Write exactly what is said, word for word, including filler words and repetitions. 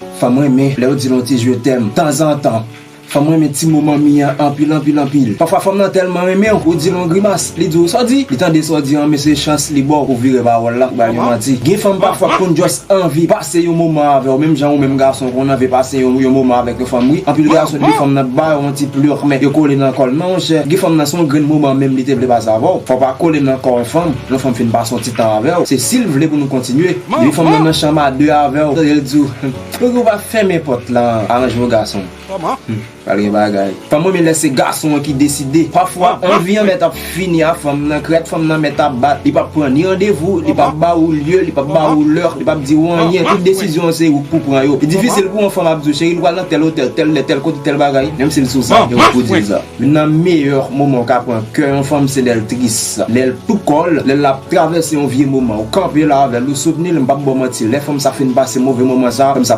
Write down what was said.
Fanm renmen lè yo di l yon ti je t'aime tanzantan. Fanm renmen ti mo manmi an anpil, anpil, anpil. Pafwa fanm nan tèlman renmen w, ou di l yon grimas, li di w sa w di, li tande sa w di an, men se chans li ba w pou vire pawòl la, ou ba l yon manti. Gen fanm pafwa konn just anvi pase yon moman avè w, menm jan ou menm gason konn anvi pase yon, yon moman avèk yon fanm, wi. Anpil gason, depi fanm nan ba yo yon ti pleur, men yo kole nan kò l. Non, monchè, gen fanm nan se yon grenn moman menm li te vle pase avè w. Fò w pa kole nan kò yon fanm, yon fanm fin pase yon ti tan avè w. Se si l vle pou nou kontinye. Depi fanm nan nan chanm a de avè w, tande l di w, ou pa fèmen pòt la, aranje w gason. Kòman? Hmm, pral gen bagay. Fanm renmen lè se gason an ki deside. Pafwa, anvi an mèt ap fini a fanm nan, krèt fanm nan mèt ap bat. Li p ap pran ni randevou, li p ap ba ou lye, li p ap ba ou lè, li p ap di ou anyen. Tout desizyon an se ou k pou pran yo. Li difisil pou yon fanm ap di w, cheri, nou pral nan tèl otèl, tèl lè, tèl kote, tèl bagay. Menm si l sou sa, e ou k pou di l sa. Youn nan meyè moman w ka pran kè yon fanm, se lè l tris, lè l tou kò l, lè l ap travèse yon vye moman. Ou kanpe la avè l, ou soutni l, m p ap ba w manti. Lè fanm sa fin pase move moman sa, fanm sa